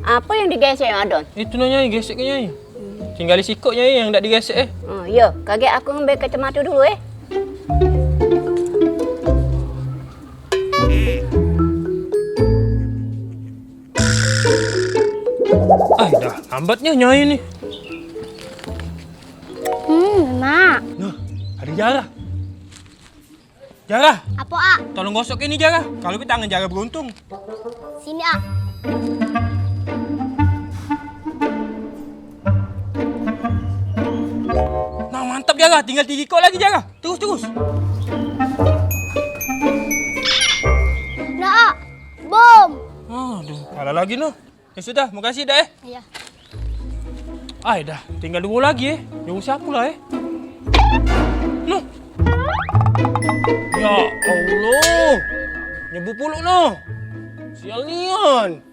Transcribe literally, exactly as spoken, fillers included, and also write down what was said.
Apo yang digesek, Adon? Itu nah, Nyai, gesek ke, Nyai. Tinggal sikok, Nyai, yang dak digesek, eh. Oh, iyo, kagek aku ngambil kacamata dulu, eh. Ai dah, lambatnya Nyai ni. Hmm, Mak. Nah, ada Jara. Jara. Apo, Ak? Tolong gosok ini, Jara. Kalau tangan Jara beruntung. Sini, Ak. Nah, mantap, Jara. Tinggal tiga kok lagi, Jara. Terus, terus. Nah, Ak. Bom. Aduh, kalah lagi, noh. Ya sudah, makasih dah, eh. Iya. Ai dah, tinggal dua lagi, eh. Nyuruh siapa lah, eh? Noh. Ya Allah. Nyebu puluk, noh. Sial nian.